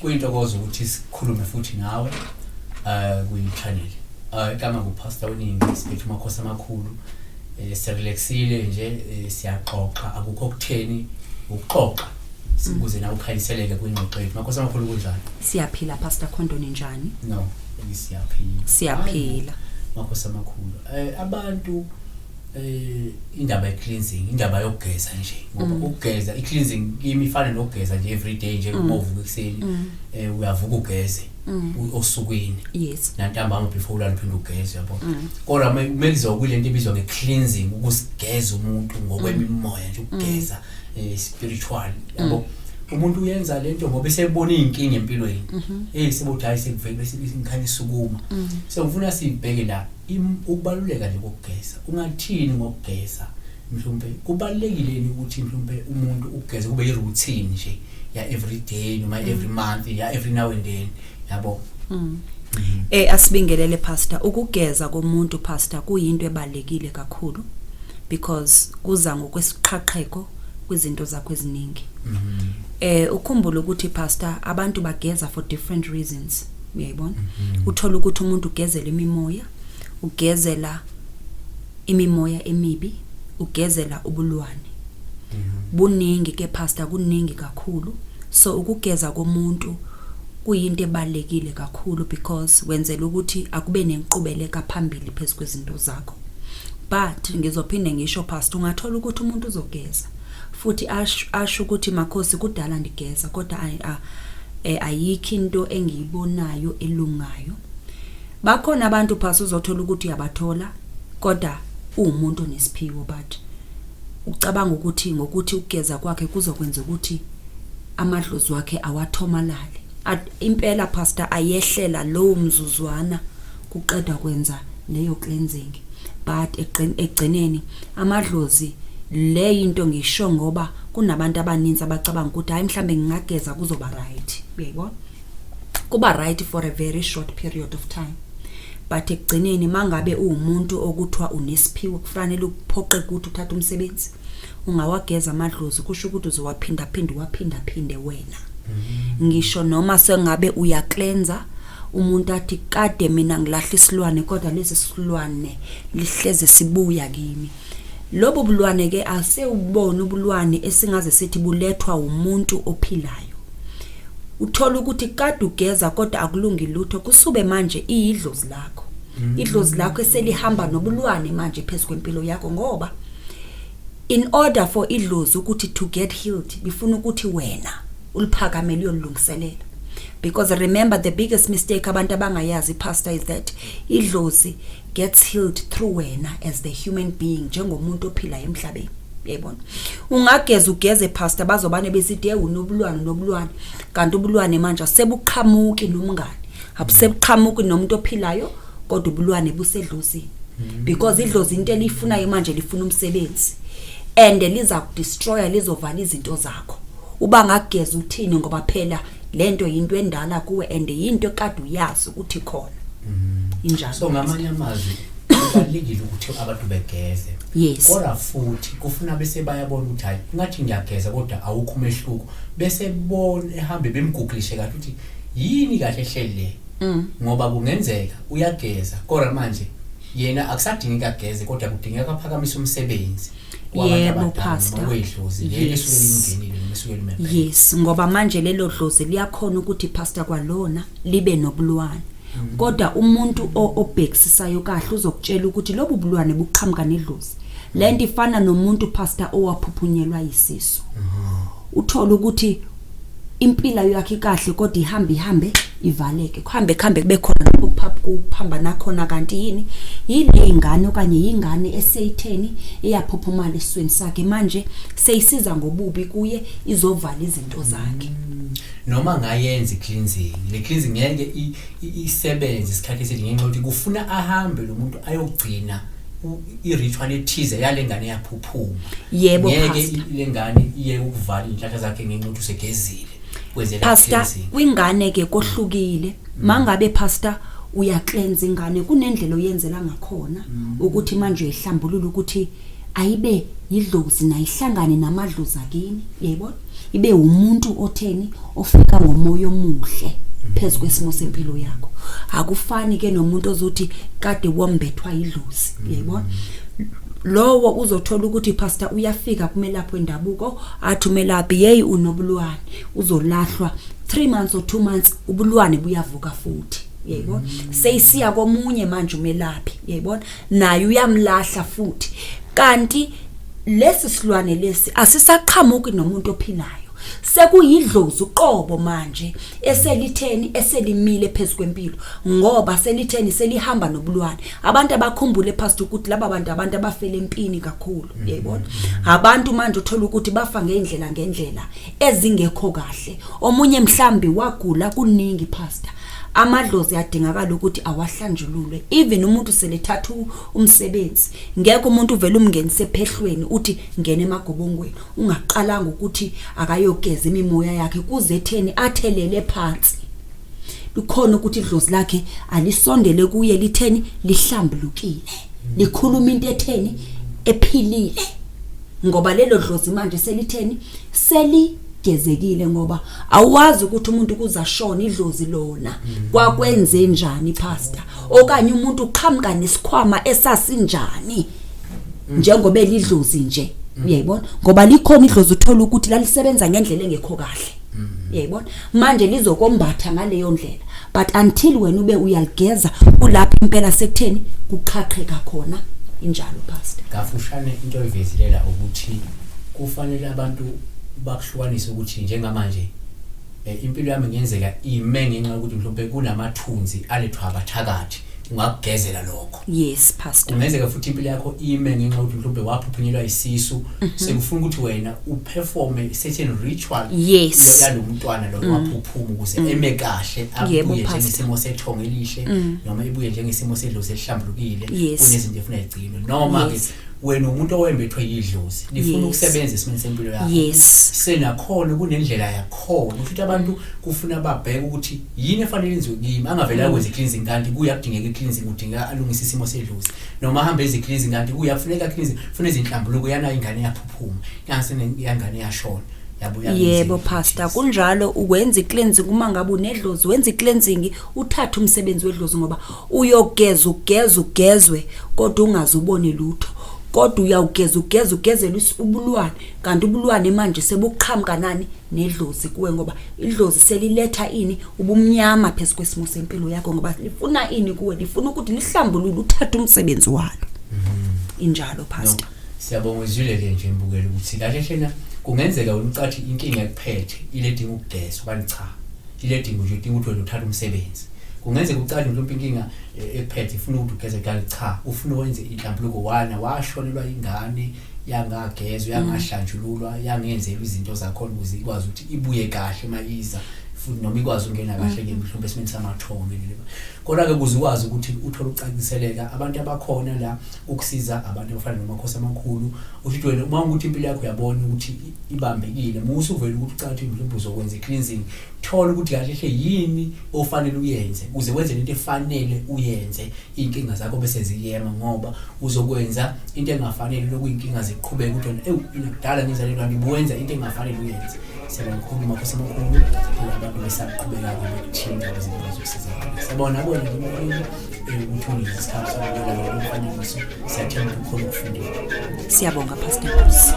Kuyintokozo ukuthi sikhulume futhi nawe kwi-channel. Igama nguPastor Weningi, siphethe umakhosi amakhulu. Sirelaxile nje, siyaxoxa, akukho okutheni, ukuxoxa ukuze nawe ukhanyiseleke kwingxoxo yethu. Makhosi amakhulu, kunjani? Siyaphila, Pastor Khondo, ninjani? No, siyaphila. Siyaphila. Makhosi amakhulu. Abantu indaba ye-cleansing, indaba yokugeza nje, ngoba ukugeza, i-cleansing kimi ifana nokugeza nje every day nje. Uma uvuka ekuseni, uyavuka ugeze osukwini. Nantambama before ulala uphinde ugeze, yabo. Kodwa mekuzoba kule nto ebizwa nge-cleansing, ukusigeza umuntu ngokwemimoya nje, ukugeza spiritual, yabo, umuntu uyenza lento ngoba esebona iy'nkinga empilweni, sebothi hayi, sekuvele bese ngikhanya isukuma. So ngifuna sibheke la ukubaluleka nje kokugeza. Ungathini ngokugeza? Mhlawumbe kubalulekile yini ukuthi mhlawumbe umuntu ukugeza kube i-routine nje ya every day noma every month, ya every now and then, yabo? Asibingelele, Pastor. Ukugeza komuntu, Pastor, kuyinto ebalekile kakhulu because kuza ngokwesiqhaqheko kwizinto zakho eziningi. Ukhumbule ukuthi, Pastor, abantu bageza for different reasons. Uyayibona? Uthola ukuthi umuntu ugezela imimoya, ugezela imimoya emibi, ugezela ubulwane. Buningi ke, Pastor, kuningi kakhulu. So ukugeza komuntu kuyinto ebalekile kakhulu because wenzela ukuthi akube nenqubeleka phambili phezulu kwezinto zakho. But ngizophinde ngisho, Pastor, ungathola ukuthi umuntu uzogeza futhi asho ukuthi, "Makhosi, kudala ndigeza kodwa ayikho into engiyibonayo elungayo." Bakhona abantu, Pastor, uzothola ukuthi uyabathola kodwa uwumuntu onesiphiwo, but ucabanga ukuthi ngokuthi ukugeza kwakhe kuzokwenza ukuthi amadlozi wakhe awathomalale. Impela, Pastor, ayehlela lowo mzuzwana kuqedwa kwenza leyo cleansing, but ekugcineni amadlozi le into ngisho ngoba kunabantu abaninzi abacabanga ukuthi, "Hayi, mhlambe ngingageza kuzoba right." Uyayibona, kuba right for a very short period of time, but ekugcineni mangabe uwumuntu okuthiwa unesiphiwo, kufanele uphoqe ukuthi uthathe umsebenzi, ungawageza amadlozi, kusho ukuthi uzowaphinda phinda, uwaphinda phinde wena. Ngisho noma sengabe uyacleansa, umuntu athi, "Kade mina ngilahla isilwane, kodwa lesi silwane lihleze sibuya kimi." Lobo bulwane ke asewubona ubulwane esingaze sithi bulethwa umuntu ophilayo. Uthola ukuthi kade ugeza kodwa akulungi lutho, kusube manje iyidlozi lakho, idlozi lakho eselihamba nobulwane manje phezu kwempilo yakho, ngoba in order for idlozi ukuthi to get healed, bifuna ukuthi wena uliphakamele uyolungiselela. Because remember, the biggest mistake abantu abangayazi, Pastor, is that idlozi gets healed through wena as the human being, njengomuntu ophilayo emhlabeni. Uyayibona, ungageza ugeze, Pastor, bazobane besithi, "Hey, unobulwane, unobulwane," kanti ubulwane manje asebuqhamuki nomngane, abusebuqhamuki nomuntu ophilayo, kodwa ubulwane busedlozini, because idlozi into eliyifunayo manje lifuna umsebenzi and liza kudestroya, lizovala izinto zakho uba ngakugeza uthini, ngoba phela lento yinto endala kuwe and yinto ekade uyazi ukuthi khona injalo. So ngamanye amazwi, kubalulekile ukuthi abantu begeze. Kodwa futhi kufuna bese bayabona ukuthi, hayi, ngathi ngiyageza kodwa awukho umehluko, bese bona ehambe bemgooglishe kahle ukuthi yini kahle ehleli le, ngoba kungenzeka uyageza kodwa manje yena akusadingeki ageze, kodwa kudingeka aphakamise umsebenzi wabantu abadala Pastor. noma wedlozi leli esuke limngenile noma esuke limempela. Yes, ngoba manje lelo dlozi liyakhona ukuthi, Pastor, kwalona libe nobulwane, kodwa umuntu obhekisisayo kahle uzokutshela ukuthi lobu bulwane buqhamuka nedlozi. Lento ifana nomuntu, Pastor, owaphuphunyelwa yisisu. Uthola ukuthi impilo yakhe kahle kodwa ihambe ihambe ivaleke, kuhambe kuhambe kube khona lapho kuphambana khona, kanti yini yile ingane okanye yingane eseyitheni eyaphuphumala esisweni sakhe, manje seyisiza ngobubi kuye, izovala izinto zakhe. Noma ngayenza i-cleansing, le cleansing ngeke isebenze isikhathi eside ngenxa yokuthi kufuna ahambe lo muntu ayogcina i-ritual ethize yale ngane yaphuphuma. Ngeke Pastor. le ngane iye ukuvala iy'nhlanhla zakhe ngenxa yokuthi usegezile, kwenzela Pastor, cleansing. kwingane ke kohlukile. Mangabe, Pastor, Uyacleanse ingane, kunendlela oyenzela ngakhona ukuthi manje uyihlambulula ukuthi ayibe yidlozi nayihlangane namadlozi akini, uyayibona, ibe umuntu otheni ofika ngomoya omuhle phezu kwesimo sempilo yakho. Akufani ke nomuntu ozothi kade wombethwa idlozi, uyayibona. Lowo uzothola ukuthi pastor uyafika kumelaphi wendabuko, athi umelaphi hey unobulwane, uzolahlwa 3 months or 2 months, ubulwane buyavuka futhi, uyayibona. Seyisiya komunye manje umelaphi, uyayibona, naye uyamlahla futhi. Kanti lesi silwane lesi asisaqhamuki nomuntu ophilayo, sekuyidlozi uqobo manje eselitheni eselimile phezulu kwempilo, ngoba selitheni selihamba nobulwane. Abantu abakhumbule pastor ukuthi laba bantu abantu abafele empini kakhulu, uyayibona. Abantu manje uthola ukuthi bafa ngeindlela ngendlela ezingekho kahle. Omunye mhlambi wagula kuningi pastor, amadlozi adingakala ukuthi awahlanjululwe. Even umuntu selethatha umsebenzi, ngeke umuntu uvele umngenise ephehlweni uthi ngene emagobongweni ungaqalanga ukuthi akayogeza imimoya yakhe kuze etheni athelele phansi. Likhona ukuthi idlozi lakhe alisondele kuye litheni lihlambulukile, likhuluma into etheni ephilile, ngoba lelo dlozi manje selitheni seligezekile. Ngoba awazi ukuthi umuntu kuzashona idlozi lona kwakwenze njani pastor, okanye umuntu uqhamuka nesikhwama esasinjani njengoba elidlozi nje, uyayibona. Ngoba likhona idlozi uthola ukuthi lalisebenza ngendlela engekho kahle, uyayibona, manje lizokombatha ngaleyo ndlela. But until wena ube uyaligeza, kulapho impela sekutheni kuqhaqheka khona. Injalo pastor. Kafushane into oyivezilela ukuthi kufanele abantu bakuhlukanise ukuthi njengamanje impilo yami ngenzeka ime ngenxa yokuthi mhlawumbe kunamathunzi alethwa abathakathi, ungakugezela lokho. Yes pastor. Kungenzeka futhi impilo yakho ime ngenxa yokuthi mhlawumbe waphuphunyelwa isisu, sekufuna ukuthi wena uperforme certain ritual yalo mntwana lo waphuphuma ukuze eme kahle, abuye njengesimo sethongo elihle noma ibuye njengesimo sedlozi elihlambulukile. Kunezinto efuna igcinwe, noma ke wena umuntu owembethwe yidlozi lifuna ukusebenza esimeni sempilo yakho, senakhona kunendlela yakhona. Futhi abantu kufuna babheke ukuthi yini efanele yenziwe kimi, angavele akwenze cleansing kanti kuya kudingeka i-cleansing, kudingeka alungise isimo sedlozi, noma ahambe eze cleansing kanti kuya kufuneka cleansing, funa izinhlambuluko yana ingane yaphuphuma, yangane yashona. Yebo pastor, kunjalo. Ukwenza icleansing uma ngabe unedlozi, wenza icleansing uthathe umsebenzi wedlozi, ngoba uyogeza ugeza ugezwe kodwa ungaze ubone lutho, kodwa uyawugeza ugeza ugezela ubulwane, kanti ubulwane manje sebuqhamuka nani nedlozi kuwe, ngoba idlozi seliletha ini ubumnyama phezu kwesimo sempilo yakho, ngoba lifuna ini kuwe, lifuna ukuthi lihlambulule uthathe umsebenzi walo. Injalo pastor. Siyabonga izwile-ke nje mbukelo ukuthi kahle hlena kungenzeka wena ucathi inkinga ekuphethe iledinga ukugezwa, kanti cha, iledinga nje udinga ukuthi wena uthathe umsebenzi. Kungenzeka ucathi mhlawumbe inkinga ekuphethe ifuna ukuthi ugeze, kanti cha, ufuna wenze inhlambuluko. Wana washonelwa ingane yangagezwa, yangahlanjululwa, yangenzelwa izinto zakhona ukuze ikwazi ukuthi ibuye kahle uma iza futhi, noma ikwazi ukungena kahle-ke mhlawumbe esimeni samathongo ngendlela. Kodwa-ke ukuze ukwazi ukuthi uthole ukucaciseleka, abantu abakhona la ukusiza abantu abafana nomakhosi amakhulu, usho ukuthi wena uma ukuthi impilo yakho uyabona ukuthi ibambekile, musa uvele ukuthi ucathi mhlawumbe uzokwenza i-cleansing. Thola ukuthi kahle hle yini ofanele uyenze ukuze wenze lento efanele uyenze, iy'nkinga zakho bese ziyema, ngoba uzokwenza into engafanele lokuyinkinga ziqhubeke ukuthi wena ewu mina kudala ngenza lento, kanti ubuwenza into engafanele uyenze. Siyabonga kakhulu makhosi amakhulu, abantu besaqhubeka-ke bekuthinta ukuze bekwazi ukusizakala. Siyabona bona nje mbukeli ukuthi unike isikhathi sokubukela lo mfanekiso, siyathemba ukuthi ukhona ukufundile. Siyabonga Pastor Nkosi.